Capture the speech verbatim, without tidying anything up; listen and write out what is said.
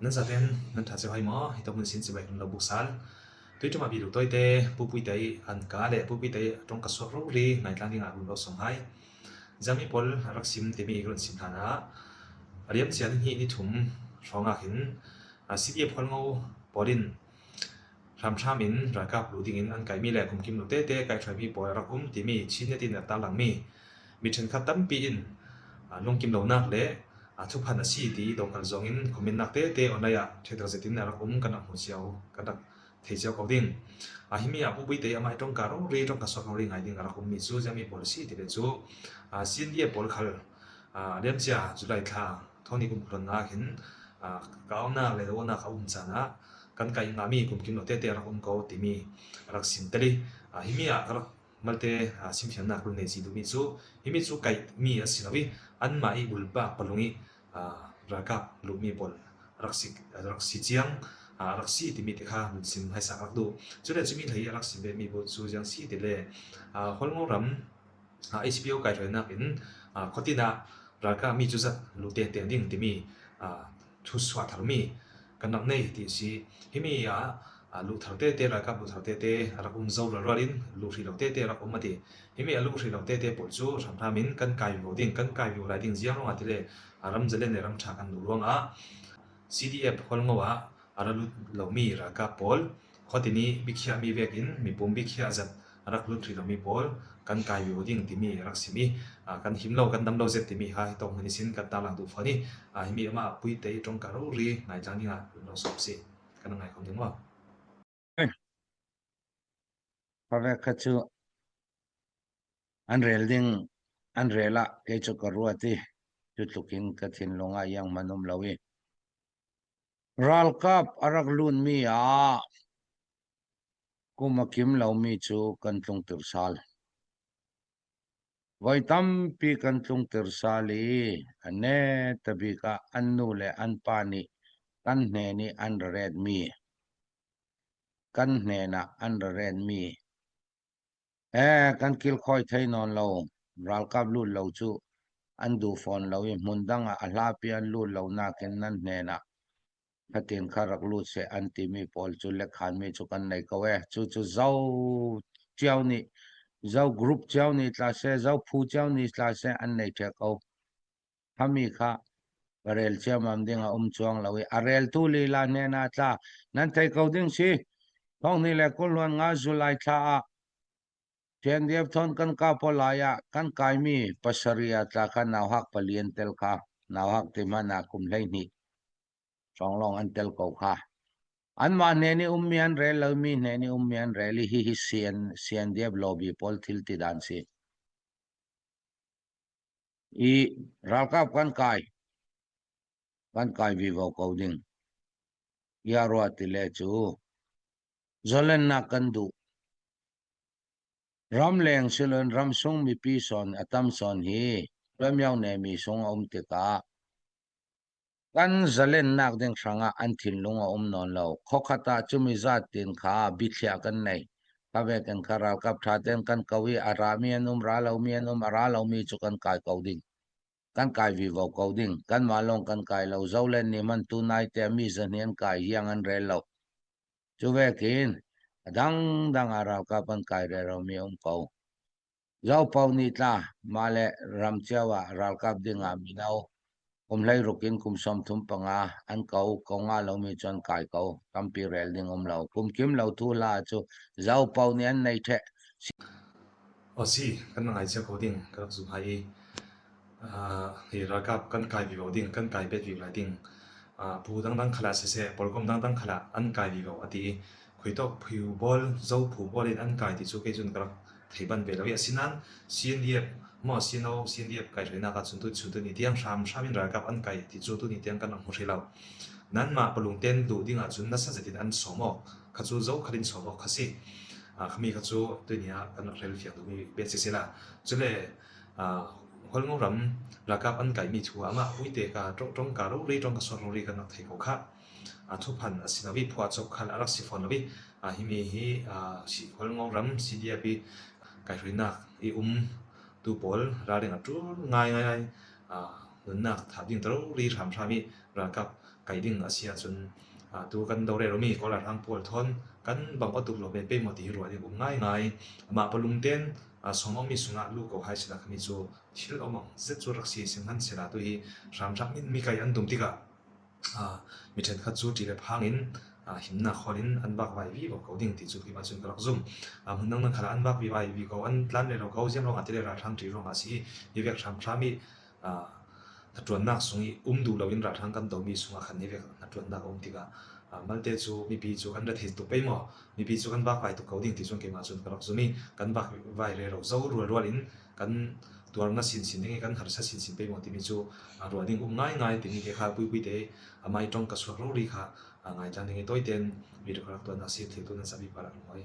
Nan zaten nan ṭha ceuh hai maw? Hi tawk hun sin chibai hun lo buk sal. Tui ṭuma bi lu tawite, Pu Puite an ka le Pu Puite ṭawng ka suak rori ngaitlang dingah hun lo sawm hai. Ziami pawl a rak sim timi i run sim hlan ah, a liam cian hnih ni thum hrawngah hin, a, C D F Hualngo pawl in hramhram in ralkap luh dingin an kaihmi le kumkim lo tete kaihhruaimi pawl a rak um timi Chin Net in a tarlangmi mi ṭhenkhat tampi in, a, lungkim lonak le, a, thuphan a si ti dawngkal zawngin comment nak tete online ah ṭhekdak zetin a rak um kan rak hmu cio, kan rak thei cio ko ding. A, himi ah Pu Puite amah i ṭawngka rori, ṭawngka suak rori ngai ding a rak ummi cu ziami pawl a si ti le cu, a, C N D F pawl khal, a, liamcia July thla thawhni kum kul hluan nga khin, a, ka aunak le lo aunak a um caan ah kan kaih ngahmi kumkim lo tete a rak um ko timi a rak sim tel i, a, himi ah ka rak malte, a, simfiangnak run nei si duhmi cu, himi cu kaihmi a si lo i, anmah i bulpak palung i, a, ralkap luhmi pawl a rak si, a rak si ciang, a, a rak si timi te kha hun sim haisak rak duh. Cule cumi hlei a rak sim vemi pawl cu ziang si ti le, a, Hualngo ram, a, H P O kaihhruainak in, a, khuatin ah ralkap mi cuzat luh tete ding timi, a, thusuah tharmi kan rak nei ti a si. Himi ah, a, luh thar tete, ralkap luh thar tete a rak um zo rualrual in luh hrih lo tete a rak um a ti. Himi a luh hrih lo tete pawl cu hramhram in kan kai vivo ding, kan kai vivo lai ding ziang ruangah ti le, a, ram zalen le ram ṭha kan luh ruangah C D F Hualngo ah a ra lut lomi ralkap pawl, khuatin i bikhiahmi vekin mipum bikhiah zat a rak lut hrih lomi pawl kan kai vivo ding timi a rak sim i, a, kan him lo, kan dam lo zet timi ha hi tawng hmanh ihsin kan tarlang duh fawn i, a, himi amah Puite i ṭawngka rori ngaitlang dingah lo sawm si. Kan ngai khawm ding maw? Khavek kha cu an rel ding, an rel ah kei cu ka ruat i, cu tlukin ka thinlung ah iang hman um lo i, ralkap a rak lunmi ah kum a kim lomi cu kan tlungtir sal. Voi tampi kan tlungtir sal i, a netabik ah an nu le an pa nih kan hnen i an ra retmi, kan hnenah an ra retmi, e, kan kilkhawi thei nawn lo, ralkap lut lo cu an duh fawn lo i, hmun dang ah a hlapi an lut lo nakin nan hnenah khatin kha rak lut seh an timi pawl cu lekhanmi cu kan nei ko e. Cucu zo cio nih, zo group cio nih tla seh, zo phu cio nih tla seh an nei ṭhek ko. Hami kha ka rel ciammam ding a um cuang lo i, a reltu lila hnenah tla nan thei ko ding si. Thawng hnih le kul hluan nga July thla ah T N D F thawn kan kap aw lai ah kan kaimi pasarih ah tla kha nauhak pali an tel kha, nauhak ti hmanh ah kum hleihnih hrawng lawng an tel ko kha. Anmah hnen i ummi an rel lo, mi hnen i ummi an rel i, hihi C N, C N D F lawbi pawl thil ti dan si. I ralkap kan kai, kan kai vivo ko ding. Ia ruah ti le cu zalennak kan duh. Ramleng si loin ramsung mipi sawn a tam sawn hi ramio nemi sung a um tikah kan zalennak ding hrangah an thinlung a um nawn lo. Khawkhat ah cumi zat tin kha bithliah kan nei. Kha vekin kha ralkap ṭha tein kan ko i a rami an um, ra lomi an um, a ra lomi cu kan kai ko ding. Kan kai vivo ko ding. Kanmah lawng kan kai lo. Zolen nih hman tu naite mi zahnih an kai hiang an rel lo. Cu vekin a dangdang ah ralkap an kai reromi a um ko. Zopo nih tla, mah le ram cio ah ralkap dingah mino kum hleiruk in kum sawmthum panga an ko, ko ngah lomi cu an kai ko, tampi rel ding um lo. Kumkim lo thuhla cu Zopo nih an nei ṭheh. Aw si, kan ngai cia ko ding, ka rak zumhai i, aa, hi ralkap kan kai vivo ding, kan kai bet vivo lai ding. Aa, phu dangdang khalah siseh, pawlkom dangdang khalah an kai vivo a ti i, khuitawk phu bawl, Zo phu bawl in an kai ti cu kei cun ka rak thei ban ve lo i, asinain C N D F maw, C N O, C N D F kaihhruainak ah cun tu, cun tu ni tiang hram, hram in ralkap an kai ti cu tu ni tiang kan rak hmu hrih lo. Nanmah palung ten duh dingah cun nasa zetin an sawm awk kha cu Zo khal in sawm awk kha si. Aa, khami kha cu tuini ah kan rak rel fiang duhmi bet siseh la. Cule, aa, Hualngo ram ralkap an kaihmi thu ah amah Puite ka ṭawng, ṭawngka rori, ṭawngka suak rori kan rak thei ko kha. Aa, thuphan a si lo i phuah cawk khal a rak si fawn lo i, aa, himi hi, aa, si, Hualngo ram C D F i kaihhruainak i um tu pawl ralring a ṭul ngaingai, aa, nunnak thap ding ta rori hramhram i ralkap kaih ding a si ahcun, aa, tu kan do rero mi Kawl ralhrang pawl thawn kan bang awt tuk lo ve pei maw ti hi ruah ding um ngaingai. Amah palung ten, aa, sawm awk mi sungah lu ko hai sila khami cu thil awmang zet cu rak si sing hman sila tu hi hramhram in mi kaih an tum tikah, aa, mi ṭhenkhat cu ṭih le phang in, aa, himnak hawl in an vak vai vivo ko ding ti cu keimah cun ka rak zum. Aa, hmun dang dang khalah an vak vai vivo ko, an tlan rero ko, ziang ruangah ti le ralhrang ṭih ruangah a si i, hi vek hramhram i, aa, hnaṭuannak sung i um duh lo in ralhrang kan domi sungah khan hi vek hnaṭuannak a um tikah, aa, malte cu mipi cu kan rat hi tuk pei maw? Mipi cu kan vak vai tuk ko ding ti cun keimah cun ka rak zum i, kan vak vai rero zo rualrual in kan tuarnak sinsin ding i kan harsa sinsin pei maw timi cu, aa, ruah ding um ngaingai timi te kha puipui te amai ṭong ka suak rori kha, aa, ngaitlang ding i tawiten video ka rak tuahnak si thil tu nan sa mi par a lungawi.